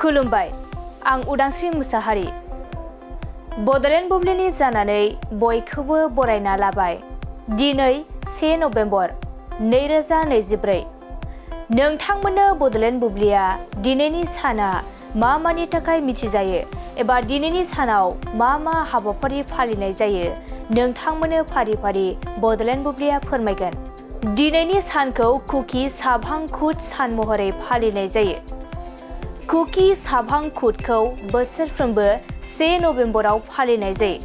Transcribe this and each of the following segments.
खुलुमबाय, आं उदांस्रि मुसाहारि। बड'लेण्ड बुब्लिनि जानानै बयखौबो बरायना लाबाय। दिनै 1 नभेम्बर 2024। नोंथांमोननो बड'लेण्ड बुब्लिया दिनैनि साना मा मानि थाखाय मिथिजायो एबा दिनैनि सानाव मा हाबाफारि फालिनाय जायो नोंथांमोननो फारि फारि बड'लेण्ड बुब्लिया फोरमायगोन। दिनैनि सानखौ कुकी साबहांखुत सान महरै फालिनाय जायो। कुकी साबहांखुतखौ बोसोरफ्रोमबो 1 नभेम्बराव फालिनाय जायो।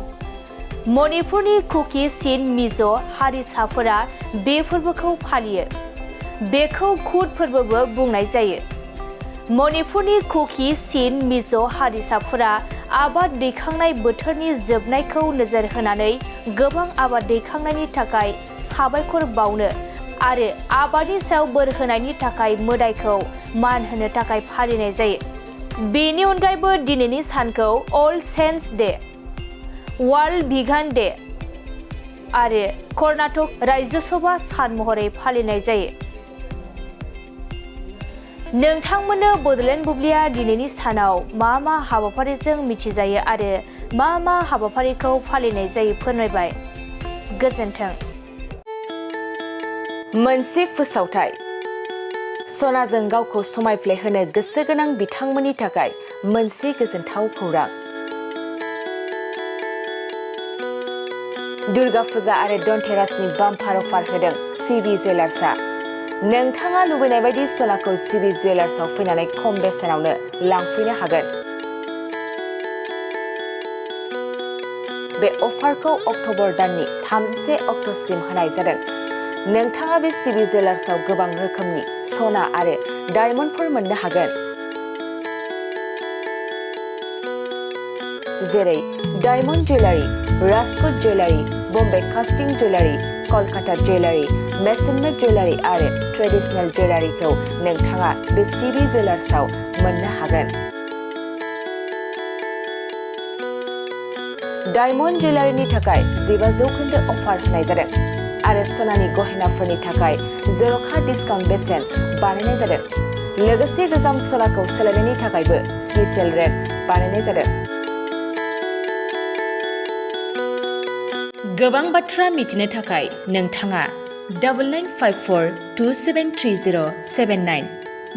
मणिपुरनि कुकी-चिन मिज' हारिसाफोरा बे फोरबोखौ फालियो। बेखौ कुट फोरबोबो बुंनाय जायो। मणिपुरनि कुकी-चिन मिज' हारिसाफोरा आबाद दैखांनाय बोथोरनि जोबनायखौ नोजोर होनानै गोबां आबाद दैखांनायनि थाखाय साबायखर बावनो आरो आबादनि सायाव बोर होनायनि थाखाय मोदायखौ मान होनो थाखाय फालिनाय जायो। बेनि अनगायैबो दिनैनि सानखौ all saints day, world vegan day आरो कर्नाटक राज्यसभा सान महरै फालिनाय जायो। नोंथांमोननो बड'लेण्ड बुब्लिया दिनैनि सानाव मा हाबाफारिजों मिथिजायो आरो मा हाबाफारिखौ फालिनाय जायो फोरमायबाय। गोजोन्थों। मोनसे फोसावथाय। सनाजों गावखौ समायफ्लेहोनो गोसो गोनां बिथांमोननि थाखाय मोनसे गोजोनथाव खौरां। दुर्गा फुजा आरो धनतेरासनि बाम्पार अफार होदों सिबि जुवेलार्सआ। नोंथाङा लुबैनाय बायदि सनाखौ सिबि जुवेलार्सआव फैनानै खम बेसेनावनो लांफैनो हागोन। बे अफारखौ अक्ट'बर दाननि 31 अक्ट'सिम होनाय जादों। नोंथाङा बे सिबि जुवेलार्सआव गोबां रोखोमनि सना आरो डायमन्डफोर मोननो हागोन। जेरै diamond jewellery, Rajkot jewellery, Bombay कास्टिं जुवेलारि, कलकाता जुवेलारि, मेसनमेड जुवेलारि आरो ट्रेडिशनेल जुवेलारिखौ नोंथाङा बे सिबि जुवेलार्सआव मोननो हागोन। डायमन्ड जुवेलारिनि थाखाय 15% अफार होनाय जादों आरो सनानि गहेनाफोरनि थाखाय जर'खा डिसकाउन्ट बेसेन बानायनाय जादों। लोगोसे गोजाम सनाखौ सोलायनायनि थाखायबो स्पेसियेल रेट बानायनाय जादों। गोबां बाथ्रा मिथिनो थाखाय नोंथाङा 9954273079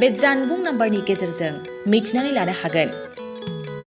बे जानबुं नाम्बारनि गेजेरजों मिथिनानै लानो हागोन।